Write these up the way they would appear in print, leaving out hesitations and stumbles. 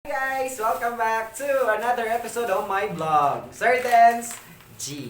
Guys, welcome back to another episode of my vlog. Certens G.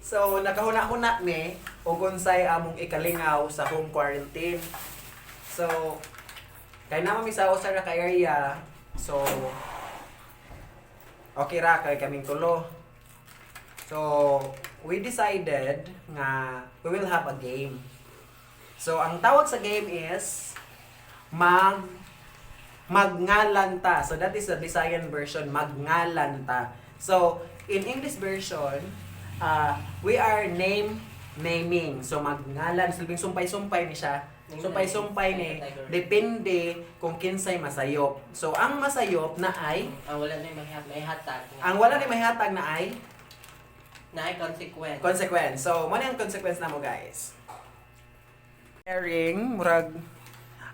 So nakahuna-huna mi ug unsay among ikalingaw sa home quarantine. So kay naman mi sa usa ra ka area. So okay ra kay kaming tulo. So we decided nga we will have a game. So ang tawag sa game is magngalan ta. So that is the Visayan version, magngalan ta. So in English version, we are naming. So magngalan, silbing sumpay-sumpay ni siya. Sumpay-sumpay ni depende kung kinsay masayop. So ang masayop na ay ang wala na may hatag. Ang wala ni may hatag na ay consequence. Consequence. So mo ang consequence na mo, guys. Preparing murag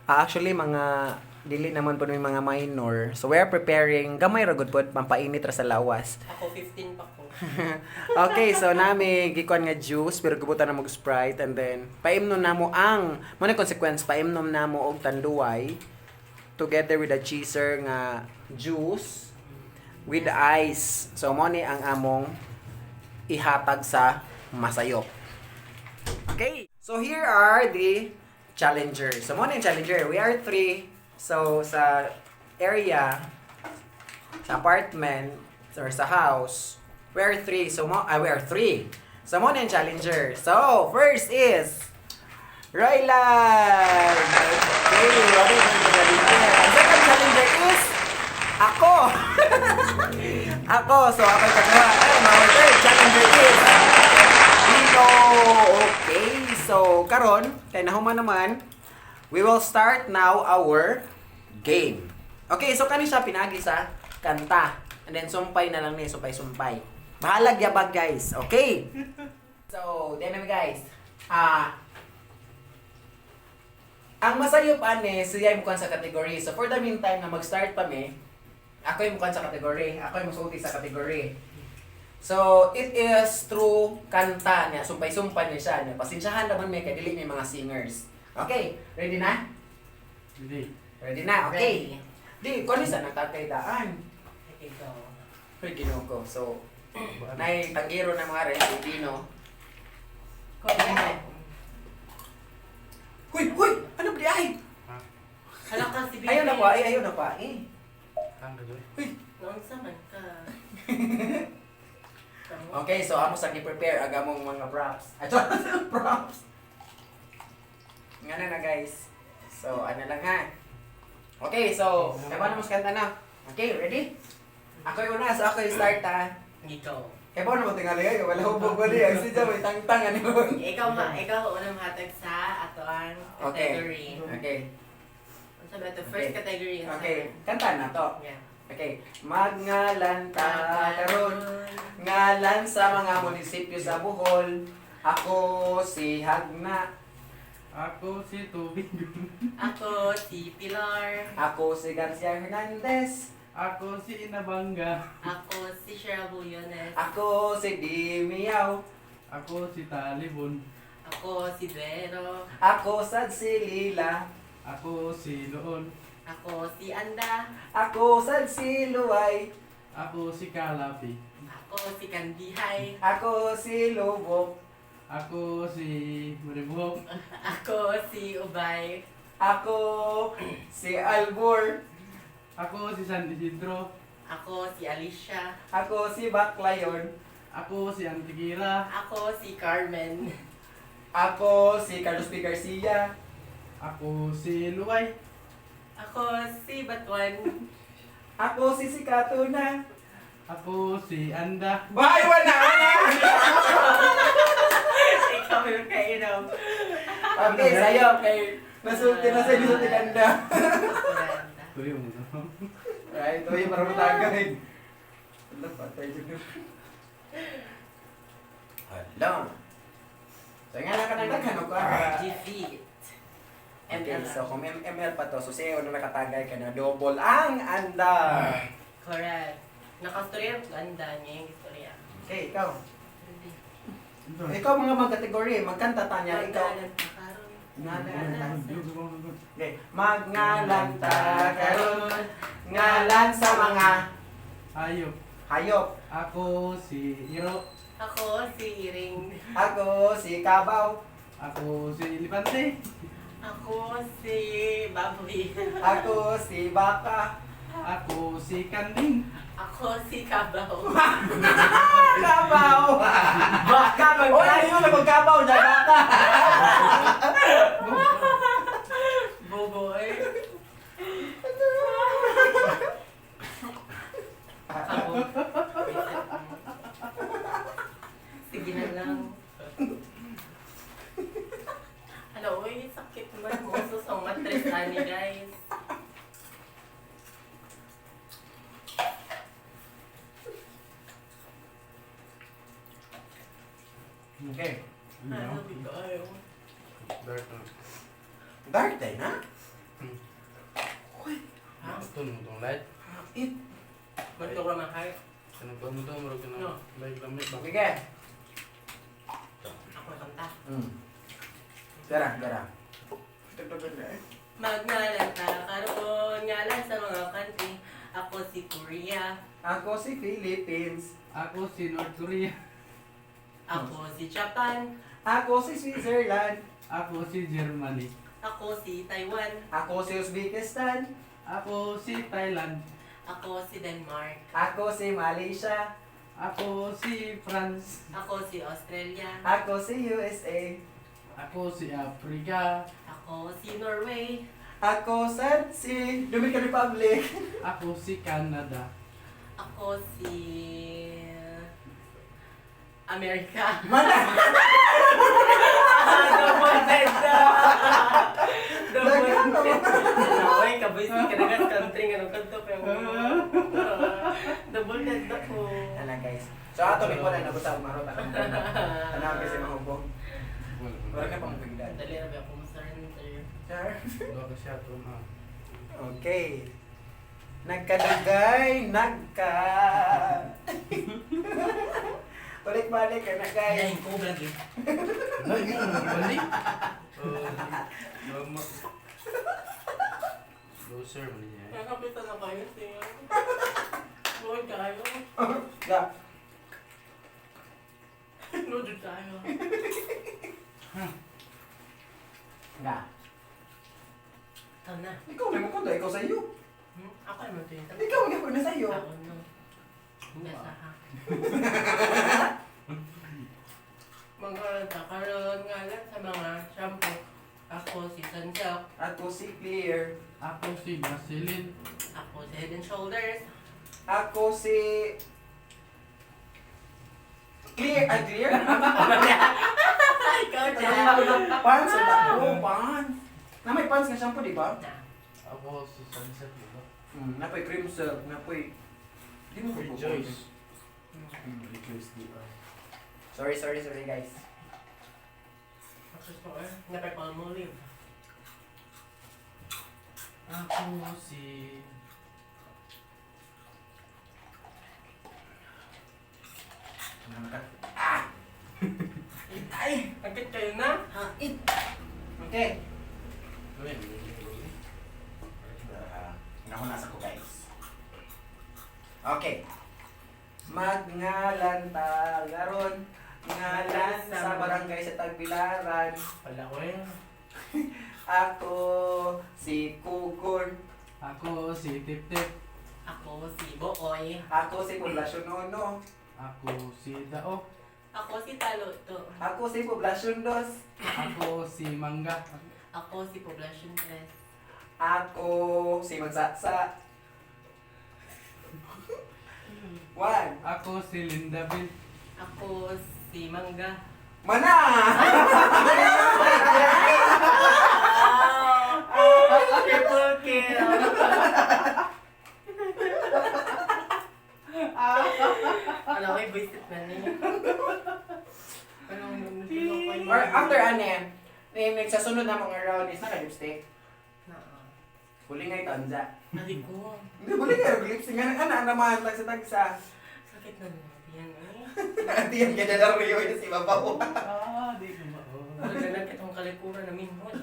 actually mga dili naman po may mga minor. So we are preparing gamay ra gud pod pampainit ra sa lawas. Ako 15 pa ko. Okay, so nami gikuan nga juice pero gubutan na mo Sprite, and then paimnom namo ang mo na consequence, paimnom namo og tanduay together with the cheeser nga juice with ice. So mo ni ang among ihatag sa masayop. Okay, so here are the challengers. So mo ni challenger, we are 3. So sa area, sa apartment or sa house, we are 3. So we are 3. So mo na yung challenger. So first is Rylan. Okay, what is the challenger? Ang second challenger is ako. Ako. So ako yung kagawa. And our third challenger is Dino. Okay. So karon, kay nahuman naman, we will start now our game. Okay, so kani siya pinagi sa kanta. And then sumpay na lang ni, sumpay-sumpay. Bahalag yabag, guys. Okay? So, then guys. Ang masayop ane, siya yung mukhang sa category. So for the meantime na mag-start pa mi, ako yung mukhang sa category. Ako yung musulti sa category. So, it is through kanta niya. Sumpay-sumpay niya siya. Pasensyahan naman may kadili may mga singers. Okay, ready na? Ready na, okay. Di, kung isa nagtatay daan. Ikaw. Uy, Ginoo ko. So, nay tagiro ng mga Filipino. Huy! Huy! Ano ba di ay? Hala ka si Bibi. Ayaw na pa, ayaw na pa. Huy! Noon sa man ka. Okay, so amo sa gi-prepare agamong mga props. Ato, props. Nga na guys. So, ano lang ha. Okay, so, kaya mo kanta na. Okay, ready? Ako yung una, so ako yung start ha. Ikaw. Kaya mo naman tingali kayo, wala hubog ko niya. Kasi dyan may tang-tang ano yun. Ikaw unang hatag sa atoan category. Okay. Ano sabi ito? First Okay. category. Okay, kanta na to. Yeah. Okay. Magngalan ta karon, ngalan sa mga munisipyo sa Bohol. Ako si Hagna. Ako si Tubig. Ako si Pilar. Ako si Garcia Hernandez. Ako si Inabanga. Ako si Cheryl Bullones. Ako si Dimiao. Ako si Talibon. Ako si Vero. Ako Sad si Lila. Ako si Noon. Ako si Anda. Ako Sad si Luay. Ako si Kalapi. Ako si Kandihay. Ako si Lubok. Ako si Maribuhok. Ako si Ubay. Ako si Albor. Ako si San Isidro. Ako si Alicia. Ako si Baclayon. Ako si Antigira. Ako si Carmen. Ako si Carlos P. Garcia. Ako si Luay. Ako si Batuan. Ako si Sikatuna. Ako si Anda. Bye, wala na! Ikaw yung kainom. Okay, sa'yo. Kay Nasulti na sa inisot ni Anda. Miranda. Tuyo mo na. Ay, ito yung para matagay. Wala, patay yun. Hala. So, nga na kanagdagan ako. Defeat. Okay, so kung ML pa to, so siya yung nakatagay ka na double ang Anda. Correct. Nakastorya ang ganda niya yung istorya. Okay, ikaw. Ikaw mga kategory, magkanta tanya, ikaw. Okay, magngalanta karon ngalan sa mga Ayop. hayop. Ako si Iro. Ako si Iring. Ako si Kabaw. Ako si Elefante. Ako si Baboy. Ako si Baka. Ako si Kanding. Ako si Kabaw. Kabaw! Baka mag- Oy, ano yung magkabaw dyan, Baka? Boboy. Ako. Sige na lang. Ano, uy, sakit man mo. Susong matres ani, guys. Okay. Ano, dito ayaw. Dark na. Dark day na? Ha? Ito mo itong light. It. Ganito ka mahal. Ano ba mo ito? Marag na No. light lamit ba? Sige. Ako kanta. Gara, gara. Magnalanta karoon ngalan sa mga country. Ako si Korea. Ako si Philippines. Ako si North Korea. Ako si Japan. Ako si Switzerland. Ako si Germany. Ako si Taiwan. Ako si Uzbekistan. Ako si Thailand. Ako si Denmark. Ako si Malaysia. Ako si France. Ako si Australia. Ako si USA. Ako si Africa. Ako si Norway. Ako si Dominican Republic. Ako si Canada. Ako si Amerika. Mana? Double dead na! Double Dagan na dead. mo. Naway, kabasin ka na country nga nung kanto. Pero double dead na po. Ano guys? So ato ni po na nabutang marot ang ano kasi mahubog. Wala ka pang bigdan. Dali na ba ako ma-surrender? Sure. Dua ka siya ito na. Okay. Nagkadagay, nagka. Balik-balik ka na guys. Ay, ko lagi. Lagi mo balik. Loser mo niya. Nakapitan na kayo siya. Lord kayo. Ga. Lord kayo. Ga. Ikaw na. Ikaw may makunta, ikaw sa iyo. Ako naman ito yung Ikaw may makunta sa iyo. Ako no. Nasa ha. Magkalanta karoon nga lang sa mga shampoo. Ako si Sunsilk. Ako si Clear. Ako si Vaseline. Ako si Head and Shoulders. Ako si Clear. Ay, Clear? Ikaw dyan. Pants. Oh, pants. Na may pants nga shampoo, di ba? Ako si Sunset, di ba? Napoy cream silk, napoy... Di mo ko Rejoice. Rejoice, di ba? Sorry guys. Ako eh. Napay-palmolive. Ako si... Ah! Ay! Agad kayo na? Hait! Okay. Ano yan? Nahunas ako guys. Okay. Magngalanta garon ngalan sa barangay sa Tagbilaran. Wala ko eh. Ako si Kugon. Ako si Tip Tip. Ako si Booy. Ako si Poblasyon Nono. Ako si Dao. Ako si Taluto. Ako si Poblasyon Dos. Ako si Mangga. Ako si Poblacion 3. Ako si Magsatsa. One. Ako si Lindaville. Ako si Mangga. Mana! After ane, nagsasunod na mga round is naka-lipstick. Huli nga ito, anja. Hindi ko. Hindi, huli nga yung lipstick. Ano naman, tagsa-tagsa. Sakit na naman yan eh. Diyan ka na rin yun si Babaw. Di ko ba? Magalang kitong kalikuran na minhod.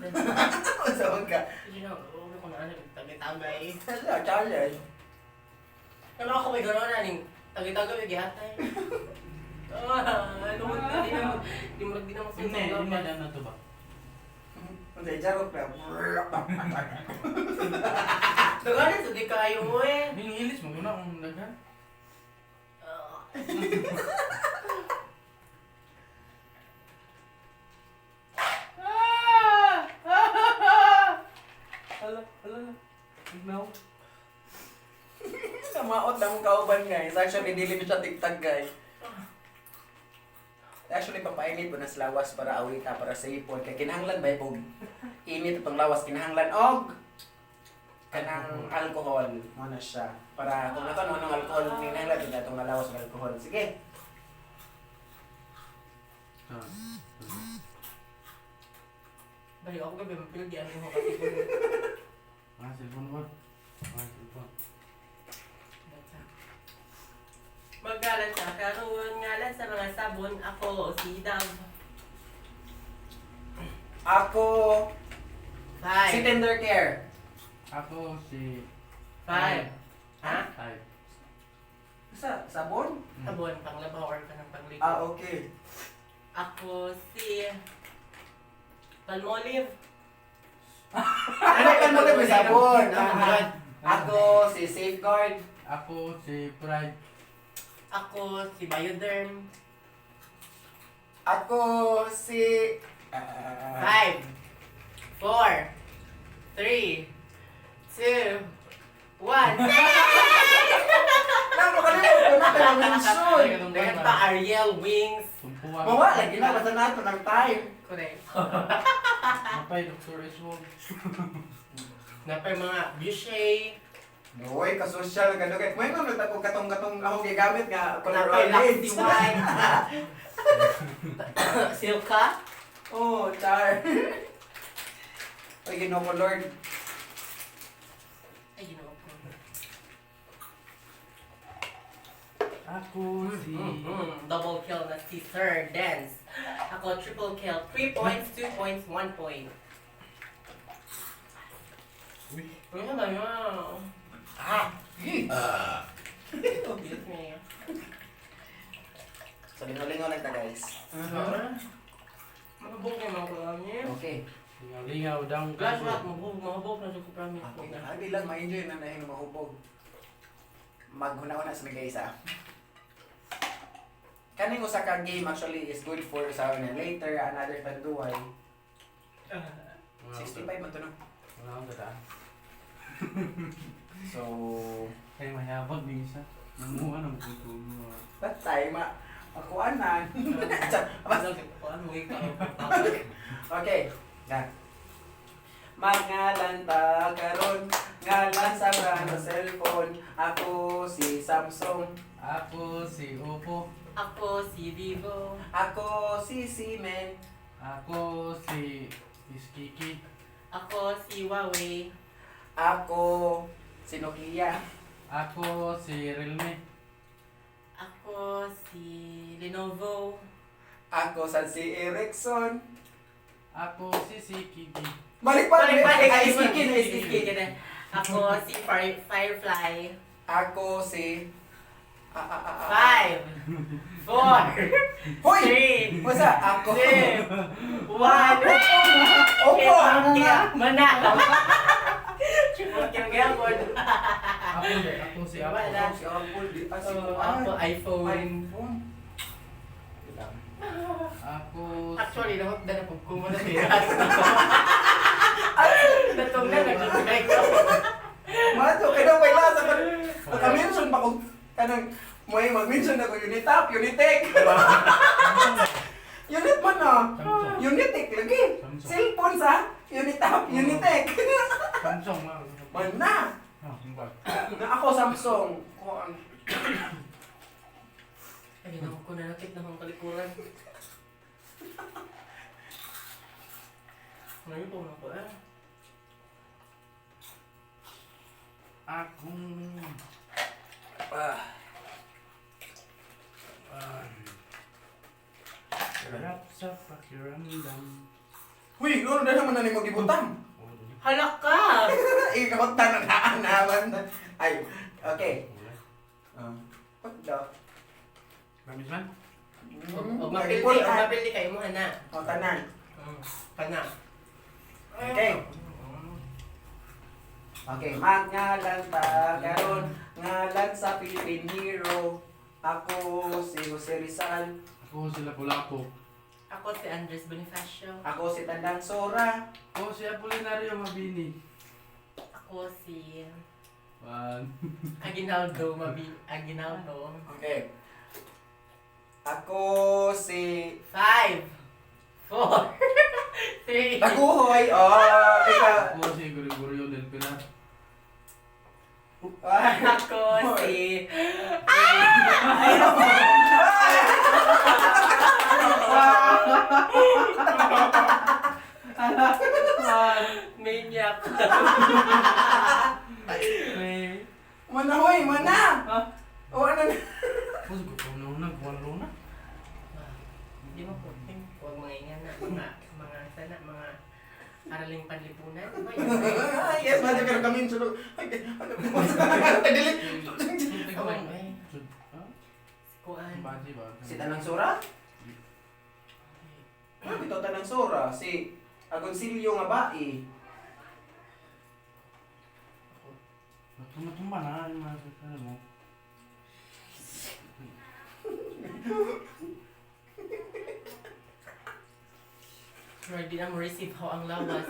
Saan ka? Hindi na, ulo ko na ano, tagay-tagay. Challenge. Ano ako may gano'n na, tagay-tagay may gihatay. Ano mo, di mo Hindi na to ba? Hindi, jarot na. Tagalan sa di kayo mo eh. Hinihilis mo na kung naghan. Hala. Ignaw. Sa maot na mong kauban guys. Actually, dili mo siya tigtag guys. Actually, papainit ko na sa lawas para awita, para sa ipon. Kaya kinahanglan ba yung init itong lawas, kinahanglan og kanang alcohol. Mo na siya. Para kung nato ano ng alcohol, kinahanglan din itong nalawas ng alcohol. Sige. Balik ako gabi, mapilagyan mo kasi ko. Cellphone ko. Cellphone. Magalan sa karoon, ngalan sa mga sabon, ako si Dove. Ako, si Five. Tender Care. Ako si... Five. Ha? Five. Sabon? Sabon, panglabaw or ka ng pagligo. Okay. Ako si Palmolive. Ano kan mo may sabon? Sabon. Ako, si Safeguard. Ako si Pride. Ako si Bioderm. Ako, si... 5, 4, 3, 2, 1. Napakalimutan ko na tayo mention. Meron pa Ariel Wings. Tumpuan. Mawa, lagi na basta nato ng time. Correct. Mapay, Dr. Eswog. Napay mga Boucher. Uy, kasosyal ka doon. May mga nagtapog katong-katong ako gigamit nga. Napay Luxy Wine. Silka. Oh, char. Uy, ginoo ko, Lord. Ay, you know. Ako si... Double kill na si Sir Dance. Ako triple kill. 3 points, 2 points, 1 point. Uy. Ano ba yun? Bilis niya yan. So, lingaw-lingaw lang ta, guys. Mabubog niya mga kulamnya. Okay. Lingaw daw. Glass rock, mabubog na siya ko promise. Okay na. Hindi lang ma-enjoy na dahil mahubog. Maghuna-una sa mga isa. Kaning usa ka game actually is good for sa later another tanduay. 65 man to no. Wala akong dadaan. So, Ay, mayabag din isa. Namuha ng putulo. patay makuanan. Okay. Na. Mangalan ta karon ngalan sa brand sa cellphone. Ako si Samsung. Ako si Oppo. Ako si Vivo. Ako si Siemens. Ako si Iskiki. Ako si Huawei. Ako si Nokia. Ako si Realme. Ako si Lenovo. Ako si Ericsson. Ako si Sikiki. Balik pa Balik. Ay, iskikin. Ako si Firefly. Ako si 5, 4, Hoy! 3, Basta ako. 2, 1. Opo! Mana. Triple kill gapon. Ako si Apple. Wala. Si Apple, di pa si Apple iPhone. Ako Actually, nahot na na pagkuma na piras. Natong na nag-connect ko. Mato, kaya may lasa ka. Naka-mention pa kung kanang may mag-mention ako Unitap, Unitec. Unit man na. Unitec lagi. Cellphone sa Unitap, Unitec. Samsung lang. Man na. Na ako Samsung. Ay, naman ko na nakit na mga kalikuran. Ngayon po ako eh. Akong... Sarap sa pakiramdam. Uy, ano na naman na ni mag-ibutang? Halak ka! Ikaw tanang naman. Ay, okay. What the? Promise man? Huwag mapildi kayo mo, hana. O, tanan. Pana. Okay. Okay, magngalan ta karon ngalan sa Philippine hero. Ako si Jose Rizal. Ako sila Pulapo. Ako si Andres Bonifacio. Ako si Tandang Sora. Ako si Apolinario Mabini. Ako si One. Aguinaldo. Okay. Ako si 5, 4, 3. Taguhoy. Oh, ikaw. Ako si Gregorio del Pilar. Ako si Maniac. May... Mana hoy, mana. Ha? O ano na? Ako sa gutom na nagwalo na. Hindi mo po. Huwag mga ingan na. Mga sana, mga araling panlipunan. Ay, yes, madam pero kami sulog. Ay, ano ba? Delete. Kuan. Ha? Kuan. Bati ba? Si Tanang Sora? Ano ito Tanang Sora? Si Agoncillo nga ba eh? Tumba na yung mga ano mo. Sure, di na mo receive ho ang lawas.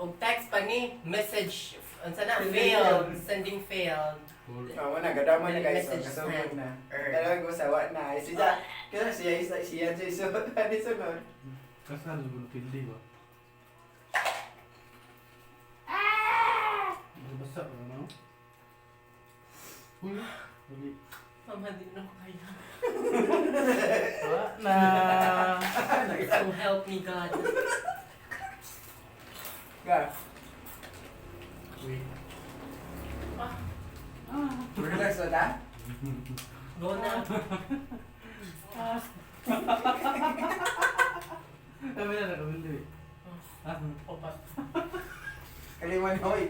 Og text pa ni, message, unsa na, failed, sending failed. Oo na, gadaman na guys. Message Kasugod sent. na. Talagang gusawa na. Siya, kaya siya sunod. Ano sunod? Kasal ko pildi ba? Basta ba no? Uy, ulit. Mama, di na ako kaya. Na. So help me God. Ga. Uy. Relax ba ta? Go na. Kami na nakabili. Opat. Kaliman hoy.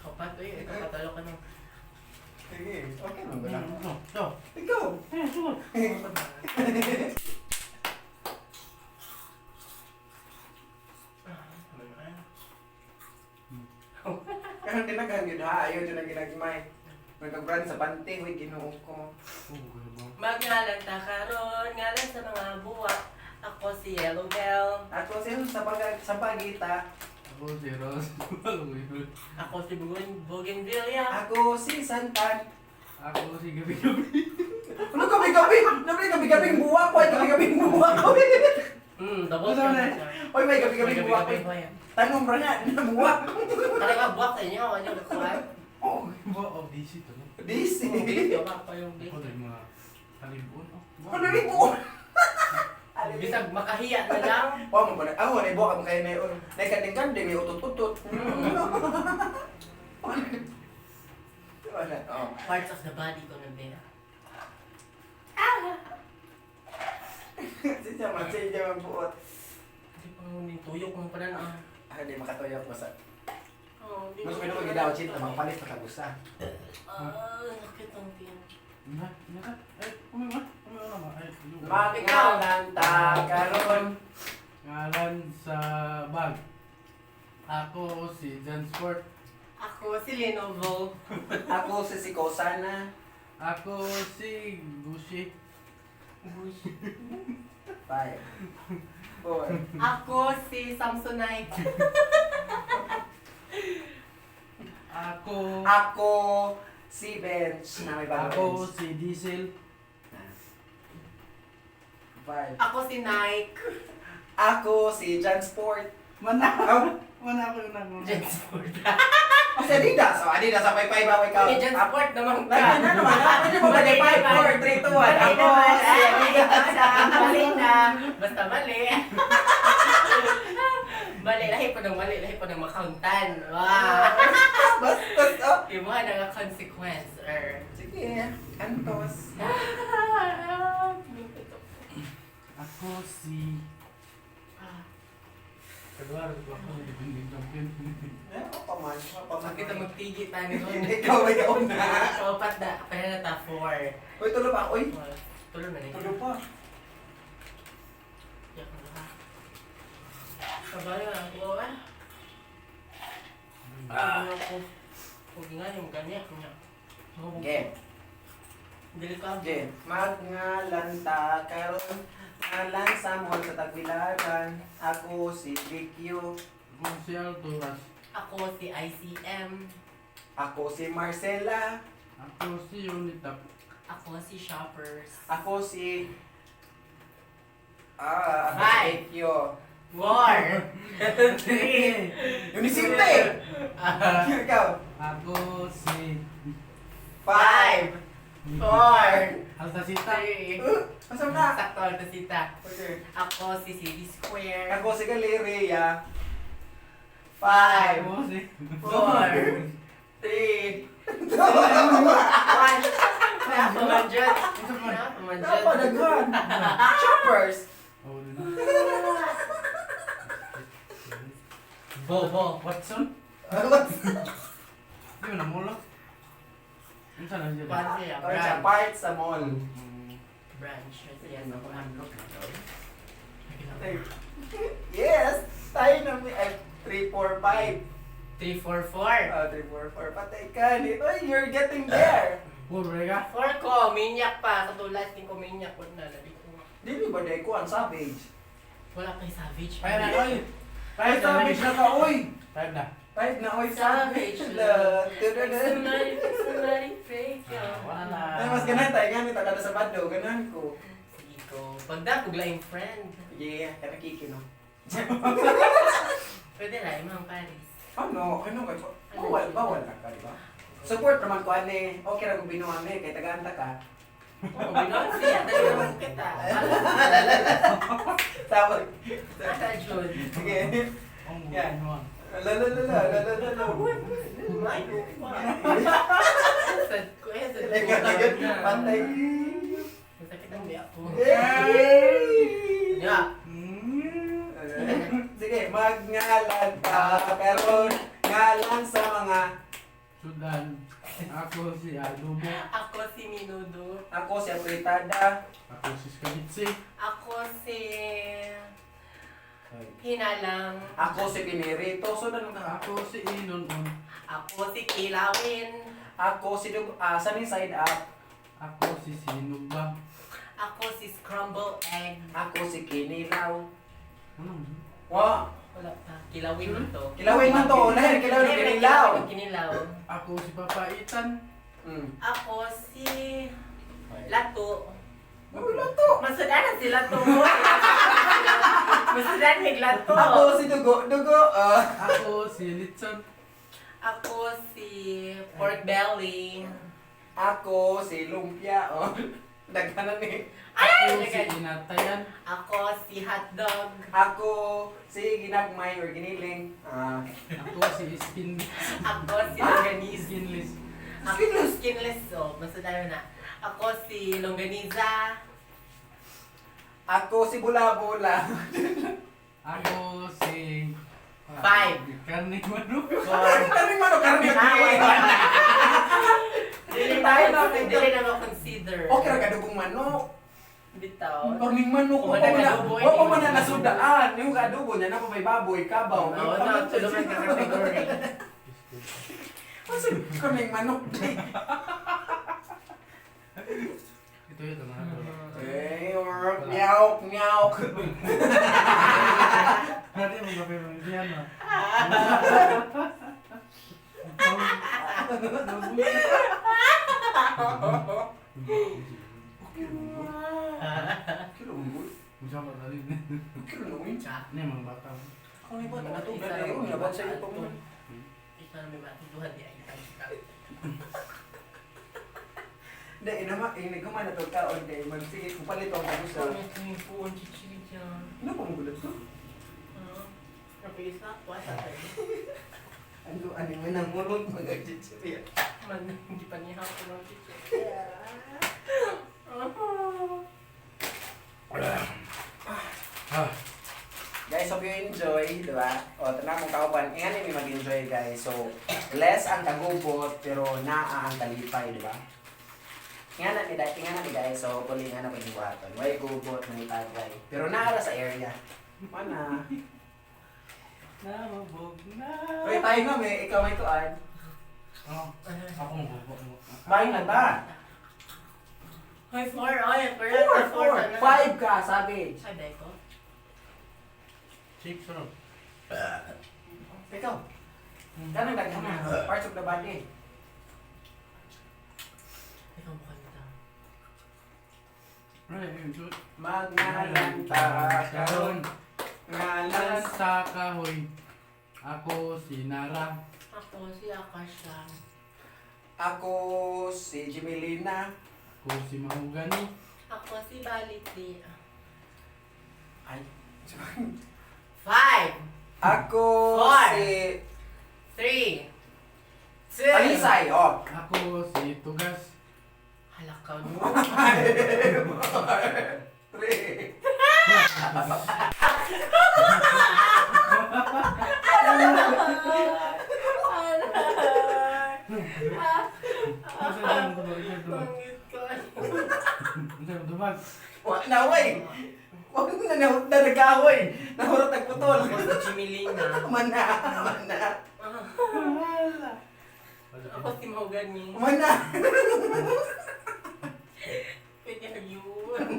Opat, eh. Ito patalo ka ng... Sige, okay naman ba lang? No, no. Ikaw. Eh, sugot. Kaya tinaghan yun ha, ayaw yun ang ginagmay. Nagkabrand sa bante, huy, ginuo ko. Magngalan ta karon, ngalan sa mga buwak. Ako si Yellow Bell. Ako sino sa pagita. Ako si Ross. Alam mo yun. Ako si Bougainvillea. Ako si Santan. Ako si Gabi-Gabi. Ano gabi-gabi? Nabi gabi-gabi buwa ko, ay gabi-gabi buwa ko. Double Ano shot na? siya. Oy, may gabi-gabi buwa ko. Tanong bra nga, nabuwa. Talaga buwak sa inyo, ano yung kuwan? Oh, Ba, oh, DC to, no? this. Video ka pa yung Ako na yung mga talibon, oh. Ano rin po? Bisag makahiya na lang. Wa mo ba na? Ako na buwa ka kay na yun. Nagkanding-kanding, may utot-utot. Wala. Oh. Parts of the body ko na din. Siya man, siya man buot. Hindi pa nga tuyok mo pa na na. Ah, di makatoyak mo sa. Oh, di Mas mo- may naman gidaw chita, magpalit pa tagusa. Nakit ang tiyan. Na, na, ay, umiwa naman. Ay, yung- Magngalan ta karon. Ngalan sa bag. Ako si John Sport. Ako si Lenovo. Ako si Sikosana. Ako si Gucci. 5 4 Ako si Samsonite. Ako si Bench na may bagong Ako Bench. si Diesel. 5 Ako si Nike. Ako si John Sport. Mana Oh, Mana ako yung nagmuna. Jansport. si Adidas. So Adidas sa pay-pay ba ikaw? May Jansport naman ka. Lagi na naman. Pwede mo ba 5 4 3 2 1. Ako si Adidas. Mali na. Basta mali. Mali, lahi po ng makauntan. Wow! Bastos, oh. Iba na nga consequence, Sige, antos. Ako si... Kedua harus aku dibanding champion. Paman. Kita magtigi tayo nun. Ikaw ay una. Kapat na, kaya na ta 4. Uy, tulo pa. Uy. Tulo na rin. Tulo pa. Yak na ha. Sabay na ako ah. Ako. Huwag nga yung ganyak niya. Okay. Delikado. Okay. Magngalan ta karon ngalan sa mall sa Tagbilaran. Ako si BQ. Ako si Alturas. Ako si ICM. Ako si Marcela. Ako si Unitap. Ako si Shoppers. Ako si Hi. BQ. 4 3 Unisinte. Ikaw. Ako si... 5 4 Altasita. 3 Masam na. Sakto alta sita. Okay. Ako si City Square. Ako si Galeria. 5 Ako si... 4 3 1 Napamanjot. Napadaghan. Choppers. Oh, din na. Bobo. Watson? What's Di mo na mulok. Ano sa lang siya? Pansi ah. Or sa part sa mall. Branch. Yes, ako unlock na daw. Yes! Tayo na may 3, 4, 5. 3 4 4 3, 4, 4. Patay ka. Oy, you're getting there. Puro ka? 4 ko, minyak pa. Katulad din ko minyak ko na. Labi ko. Dili ba day ko ang savage? Wala kay savage. Kaya na, oy! Ay, savage na ka, oy! 5 na. 5 na, oy, Savage. savage. Sunari fake. Wala. Ay, mas ganan tayo. Ganit ako sa bado. Ganan ko. Sige ko. Pagda, kuglaing friend. Yeah, kaya kiki, no? Pwede na, imang Paris. Ano ka? Bawal lang ka, di ba? Support naman ko, ane. Okay ra kung binuang eh, kay taga-anta ka. Oo, binuan siya. Dali naman kita. Tawag. Ata, Jun. Sige. Ang Yan. buwan mo. Lalalala. Sad ko eh. Sad Like, ko. patay. Masakit ang biyak ko. Yay! Yeah. Sige, magngalan ka. Pero ngalan sa mga... Sudan. Ako si Adobo. Ako si Minudo. Ako si Apritada. Ako si Skalitsi. Ako si... Hinalang. Ako si Pinirito. Sunod ka. Ako si Inonon. Ako si Kilawin. Ako si Sunny Side Up. Ako si Sinuba. Ako si Scramble Egg. Ako si Kinilaw. Ano? Wow! Wala pa. Kilawin mo to. Kilawin man to. Unahin, kilawin ng Kinilaw. Kinilaw. Ako si Papa Itan. Ako si... Lato. Wala to. Masudanan si Lato. Masudanan ni Lato. Ako si Dugo. Ako si Litson. Ako si Pork Belly. Ako si Lumpia. Oh. Daghanan eh. Ako si Inatayan. Ako si Hotdog. Ako si Ginagmay or Giniling. Ako si Skinless. Ako si Longaniza. Skinless. Ako skinless. Oh, masudanan na. Ako si Longaniza. Ako si Bula-Bula. Ako si... 5. Karne manok. Karning manok, karning Dili na ma-consider. Okay ra kadugong manok. Bitaw. Karning manok. Kung wala kadugo, Wa pa man na nasudaan. Yung kadugo niya na pa may baboy, kabaw. Oo, na, tulungan ka category. Kasi karning manok. Ito yun, mga ito. Meow, meow. Nanti mo kape mo diyan no. Kilo mo. Bisa ba tadi? Kilo mo yun. Ini emang bakal. Kung iba na ito, dali ko, nabag sa iyo pa mo. Ikaw na may matutuhan di ay kita. Hindi, nagkuman na ito kaon kay sige, kupalit ako sa gusto. Yung phone chichiri dyan. Ano pa mo gulat ko? Napilis na ako, sa tayo. Ano mo nang mulot mga chichirya? Man, hindi pa niya ako ng teacher. Guys, hope you enjoy, di ba? O, tanang mong kauban, ingan yung mag-enjoy guys. So, less ang tagubot, pero naa ang kalipay, di ba? Ingan na ni guys, so hopefully ingan na pag-iwaton. Way gubot, may tagay. Pero naara sa area. Mana? Nabubog na. Uy, tayo nga may, ikaw may tuan. Oh, ako mabubog mo. Bahay na ba? Hoy, 4, oy, correct. 4, 5 ka, savage. Sabi ko. 6 or Ikaw. Ganang daghan na. Parts of the body. Ikaw mo kanta. Right, good. Magnalanta karon. Ngalan Ngalan sa kahoy. Ako si Nara. Ako si Akasha. ako si Jimelina. Ako si Mahugani. Ako si Baliti. Ay. 5, Ako Four. si 3, 2. Alisay. Oh. Ako si Tugas. Halakaw mo. 3. Pangit ko. Dumag. Wag na way. Wag na nagkahoy. Nahurot nagputol. Ako si Chimilina. Mana. Ako si Mahogany. Mana. Pwede na yun.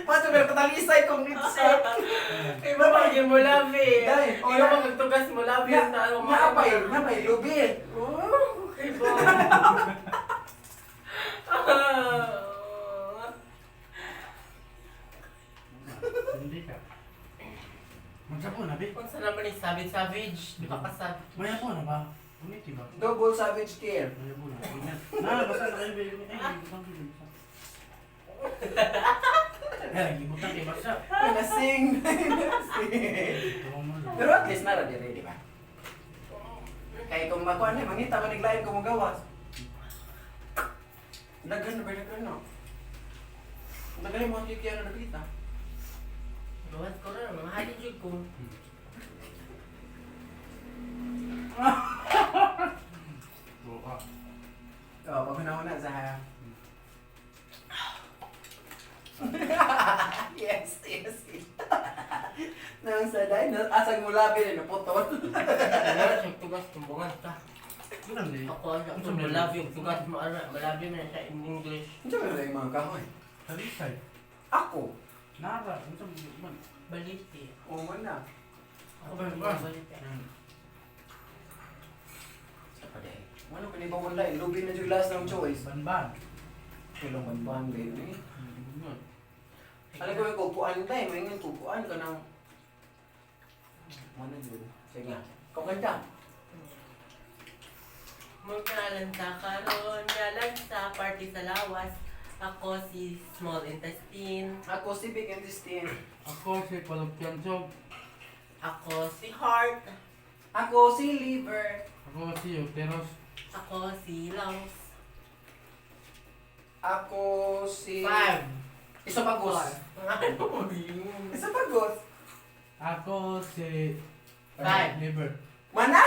Pato pero katalisay kong dito sa Iba pa yung mo love eh. Dahil, Iba pa magtugas mo love yun na ano napay lubi. Oh, okay ba? Hindi ka. Magsapo na, Bi. Kung saan naman yung savage, di ba kasab? Maya po na ba? Umiti ba? Double savage care. Maya po na. Na, basta na kayo, Bi. Ay, butang kayo, basta. Lagi butang kayo, basta. Nasing. Pero at least nara dire, di ba? Kaya kung makuha na, mangita man naglain kung magawas. Dagan na ba no? Dagan mo ang kikya na napita. Gawas ko na, mga halin ko. Oo, Oo, pagkunahuna sa yes. Nang sa dahil, asang mula bin, naputol. Ano yung tugas kumbungan ka? Ano na, Ako, ako mo love yung tugas mo, ano, malabi mo na siya in English. Ano ba yung mga kahoy? Talisay. Ako? Nara. Ano sa man? Baliti. Oo man na. Ako ba yung baliti? Sa paday. Ano pa ni Bawon Lai? Lubi na yung last ng choice. Banban. Kailang banban din eh. Yun. Alam ko may kupuan tayo, may nga kupuan ka ng... Ano yun? Sige nga. Kukanta. Magkalanta karon, sa party sa lawas. Ako si small intestine. Ako si Big Intestine. Ako si Palupyan Chog. Ako si heart. Ako si Liver. Ako si Uteros. Ako si lungs. Ako si... 5. Isopagos. Ano yun? Isopagos. Ako si Five. Liver. Mana?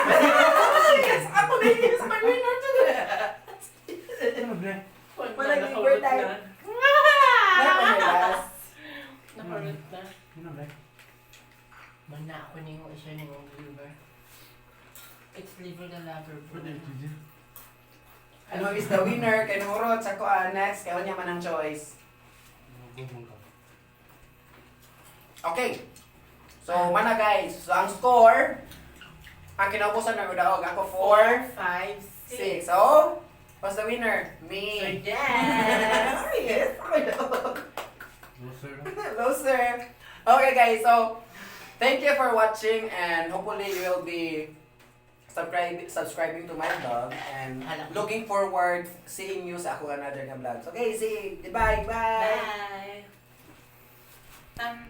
Yes! Ako na yung sa kanina Ano ba? Walang liver tayo. Napahilas. Naparot na. Ano ba? Banda ako ni yung isa ni yung liver. It's liver na lover bro. Pwede ito. Ano is the winner? Kay Nurot sa kuan. Next, kaya niya man ang choice. Okay. So, mana guys. So, ang score, ang kinaubusan ng udaog. Ako 4, 4, 5, 6. So, what's the winner? Me. So, yes! Yes, ako daog. Loser. Loser. Okay guys, so, thank you for watching and hopefully you will be subscribing to my vlog and looking forward seeing you sa ako another na vlogs. Okay, see, goodbye, bye. Bye!